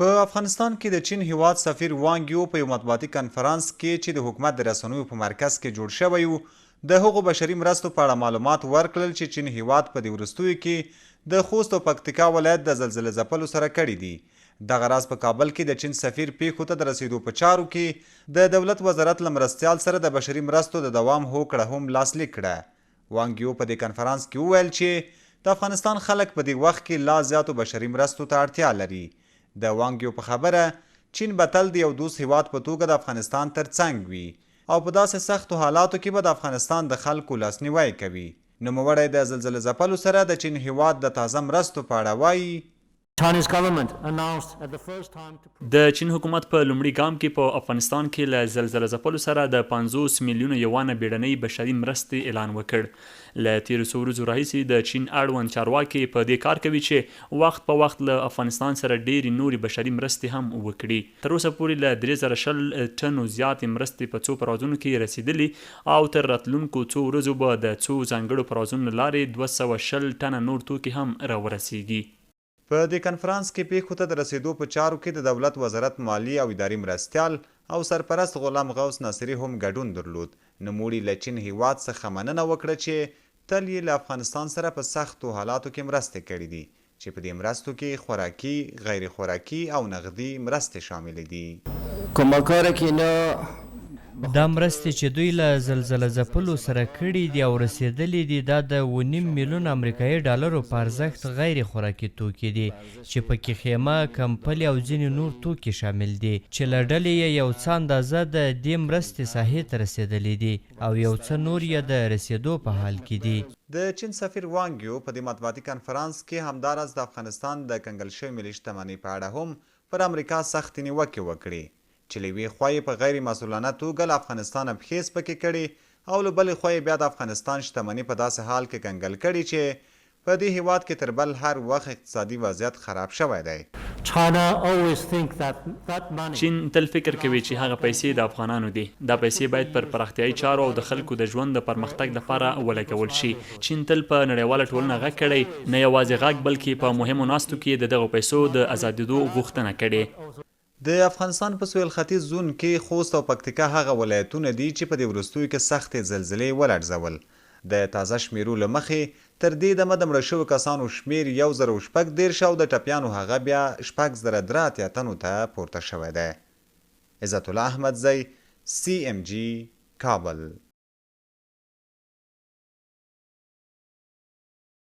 په افغانستان کې د چین هیواد سفیر وانګ یو په یو مطبوعاتي کنفرانس کې چې د حکومت د رسنیو په مرکز کې جوړ شوی و، د هغو بشري مرستو په اړه معلومات ورکړل چې چین هیواد په دې وروستیو کې د خوست او پکتیکا ولایت د زلزله ځپلو سره کړي دي. دغه راز په کابل کې د چین سفیر پیښو ته د رسیدو په چارو کې د دولت وزارت له مرستیال سره د بشري مرستو د دوام هوکړه هم لاسلیک کړه. وانګ یو په دې کنفرانس کې وویل چې د افغانستان خلک په دې وخت کې لا زیاتو بشري مرستو ته اړتیا لري. د وانګ یو په خبره، چین به تل د یو دوست هیواد په توګه د افغانستان تر څنګ وي او په داسې سختو حالاتو کې به د افغانستان د خلکو لاسنیوی کوي. نوموړی د زلزله ځپلو سره د چین هیواد د تازه مرستو په اړه وايي، د چین حکومت په لومړي ګام کې په افغانستان کې له زلزله ځپلو سره د 50 میلیونه یوانه بیړنۍ بشري مرستې اعلان وکړ. له تېرو څو ورځو راهیسې د چین اړوند چارواکي په دې کار کوي چې وخت په وخت له افغانستان سره ډېرې نورې بشري مرستې هم وکړي. تر اوسه پورې له 3020 ټنو زیاتې مرستې په څو پروازونو کې رسېدلي او تر راتلونکو څو ورځو به د څو ځانګړو پروازونو له لارې 220 ټنه نور توکي هم راورسېږي. په دې کنفرانس کې پېښو ته د رسېدو په چارو کې د دولت وزارت مالي او اداري مرستیال او سرپرست غلام غوث ناصري هم ګډون درلود. نوموړي له چین هېواد څخه مننه وکړه چې تل یې له افغانستان سره په سختو حالاتو کې مرستې کړې دي چې په دې مرستو کې خوراکي، غیر خوراکي او نغدي مرستې شاملې دي. کمکار که اینا دا مرستې چې دوی له زلزله ځپلو سره کړې دي او رسېدلې دي، دا د اوه نیم میلیونه امریکايي ډالرو په ارزښت غیر خوراکي توکي دي چې په کې خیمه، کمپلې او ځینې نور توکي شامل دي چې له ډلې یې یو څه اندازه د دې مرستې ساحې ته رسېدلې دي او یو څه نور یې د رسېدو په حال کې دي. د چین سفیر وانګ یو په دې مطبوعاتي کنفرانس کې همداراز د افغانستان د کنګل شوې ملي شتمنۍ په اړه هم پر امریکا سختې نیوکې وکړې چې له یوې خوا یې په غیر مسؤلانه توګه له افغانستانه پښې سپکې کړې او له بلې خوا یې بیا د افغانستان شتمني په داسې حال کې کنګل کړې چې په دې هېواد کې تر بل هر وخت اقتصادي وضعیت خراب شوی دی. چین تل فکر کوي چې هغه پیسې د افغانانو دي. دا پیسې باید پر پراختیايي چارو او د خلکو د ژوند د پرمختګ لپاره ولګول شي. چین تل په نړیواله ټولنه غږ کړی، نه یوازې غږ بلکې په مهمو ناستو کې یې د دغو پیسو د ازادېدو غوښتنه کړې. د افغانستان په سویل ختیځ زون کې خوست او پکتیکا هغه ولایتونه دي چې په دې وروستیو کې سختې زلزلې ولړزول. د تازه شمېرو له مخې تر دې دمه د مړه شویو کسانو شمېر 1036 او د ټپیانو هغه بیا 6083 تنو ته پورته شوی دی. عزت الله احمدزی، سي اېم جي، کابل.